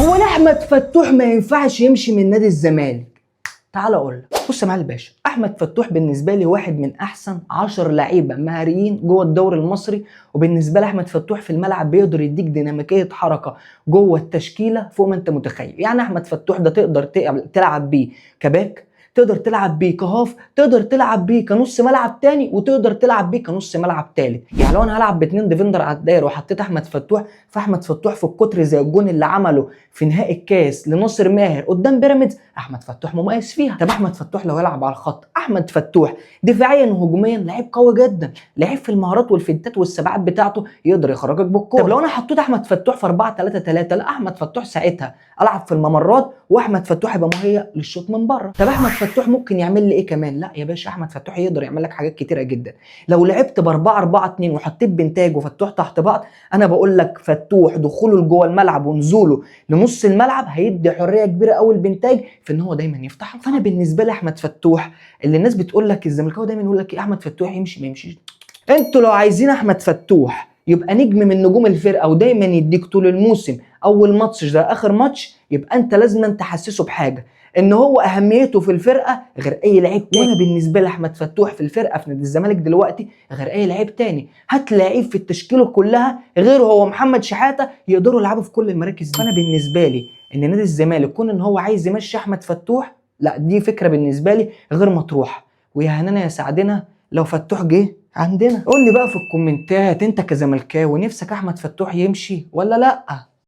هو ليه احمد فتوح ما ينفعش يمشي من نادي الزمالك؟ تعال اقول لك. بص يا معالي الباشا، احمد فتوح بالنسبة لي واحد من احسن 10 لعيبة مهاريين جوه الدوري المصري، وبالنسبة لي احمد فتوح في الملعب بيقدر يديك ديناميكية حركة جوه التشكيلة فوق ما انت متخيل. يعني احمد فتوح ده تقدر تلعب بيه كباك، تقدر تلعب بيه كهاف، تقدر تلعب بيه كنص ملعب تاني، وتقدر تلعب بيه كنص ملعب تالت. يعني لو انا هلعب باتنين defender على الدايرة وحطيت احمد فتوح، فاحمد فتوح في القطر زي الجون اللي عمله في نهائي الكاس لناصر ماهر قدام بيراميدز، احمد فتوح مميز فيها. طب احمد فتوح لو يلعب على الخط، احمد فتوح دفاعيا وهجوميا لعيب قوي جدا، لعيب في المهارات والفنتات والسبعات بتاعته يقدر يخرجك بالكورة. طب لو انا حطيت احمد فتوح في 4-3-3، لا احمد فتوح ساعتها العب في الممرات واحمد فتوح يبقى مهيأ للشوط من بره. طب احمد فتوح ممكن يعمل لي ايه كمان؟ لا يا باشا، احمد فتوح يقدر يعمل لك حاجات كتيرة جدا. لو لعبت ب 4-4-2 وحطيت بنتاج وفتوح تحت بعض، انا بقول لك فتوح دخوله لجوه الملعب ونزوله لنص الملعب هيدي حرية كبيرة قوي لبنتاج في ان هو دايما يفتح. فانا بالنسبة لي احمد فتوح اللي الناس بتقول لك الزملكاوي دايما يقول لك ايه، احمد فتوح يمشي ما يمشيش. انتوا لو عايزين احمد فتوح يبقى نجم من نجوم الفرقة ودايما يديك طول الموسم، اول ماتش زي اخر ماتش، يبقى انت لازم تحسسه بحاجة ان هو اهميته في الفرقة غير اي لعيب تاني. وانا بالنسبة لي احمد فتوح في الفرقة في نادي الزمالك دلوقتي غير اي لعيب تاني. هات لعيب في التشكيلة كلها غيره هو محمد شحاته يقدروا يلعبوا في كل المراكز دي. فانا بالنسبة لي ان نادي الزمالك كون ان هو عايز يمشي احمد فتوح، لا دي فكرة بالنسبة لي غير مطروحة. ويا هنانا يا سعدنا لو فتوح جه عندنا. قول لي بقى في الكومنتات انت كزملكاوي نفسك احمد فتوح يمشي ولا لا؟